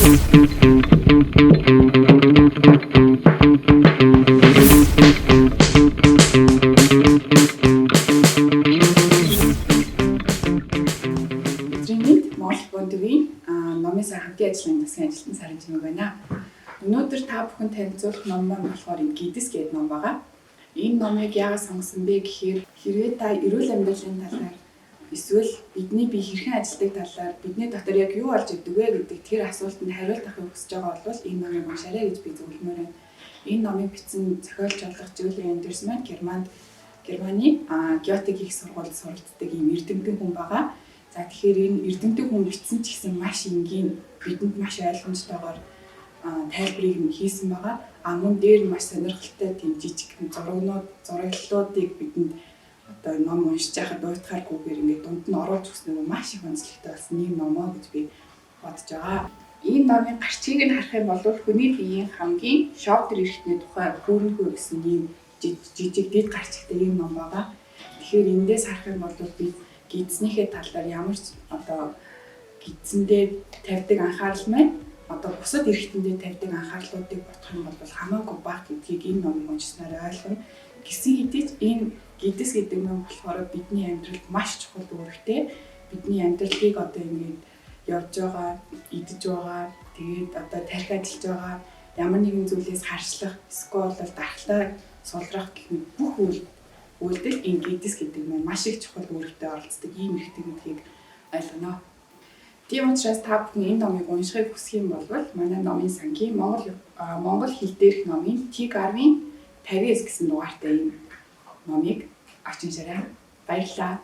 Өдрийн мэнд Монгол Бондүгийн номын сан хамтын ажиллагааны засгийн ажилтан Сарын Чимэг байна. Өнөөдөр та бүхэн танилцуулах ном маань болохоор энэ Гидэс гэдэг ном байгаа. Энэ номыг яагаад сонгосон бэ гэхээр хэрвээ та эрүүл амьдралын талаар эсвэл бидний бие хэрхэн ажилладаг талаар, бидний дотор яг юу болж идэг вэ гэдэг тэр асуултанд хариулт авахыг хүсэж байгаа бол энэ номыг уншаарай гэж би зөвлөмөөр байна. Энэ номыг бичсэн зохиолч болох Жюли Андерс маань Германы Гёте гих сургуульд суралцдаг ийм эрдэмтэн хүн байгаа. За, тэгэхээр энэ эрдэмтэн хүн бичсэн ч гэсэн маш энгийн, бидэнд маш ойлгомжтойгоор тайлбарыг нь хийсэн байгаа. А мөн дээр нь маш сонирхолтой тийм жижиг зурагнууд, зураглалуудыг бидэнд одоо ном уншиж байхад уйтгааргүйгээр ингээд дунд нь оруулж өгсөн нь маш их онцлогтой болсон ийм номоо гэж би бодож байгаа. Энэ номын гарчгийг нь харах юм бол хүний биеийн хамгийн шофер эрхтний тухай хүүрнэхүү гэсэн ийм жижиг дэд гарчигтай ийм ном байгаа. Тэгэхээр эндээс харах юм бол бид гидснийхээ талаар ямар ч одоо гидсэндээ тавьдаг анхаарал маань одоо бусад эрхтэндээ тавьдаг анхаарлуудыг бодох юм бол хамаагүй бага гэдгийг энэ номыг уншсанаар ойлгоно. Гэсэн хэдий ч энэ гидэс гэдэг нь болохоор бидний амьдралд маш чухал үүрэгтэй. Бидний амьдралыг одоо ингээд явж байгаа, идэж байгаа, тэгээд одоо тархи ажиллаж байгаа, ямар нэгэн зүйлээс харшлах, эсвэл бол дархлаа сулрах гэх мэт бүх үйлдэл энэ гидэс гэдэг нь маш их чухал үүрэгтэй оролцдог ийм эрхтэн гэдгийг ойлгоно. Тийм учраас та бүхэн энэ номыг уншихыг хүсэх юм бол манай номын сангийн Монгол хэл дээрх номын Т 10-ын 59 гэсэн дугаартай энэ номыг авч уншаарай. Баярлалаа.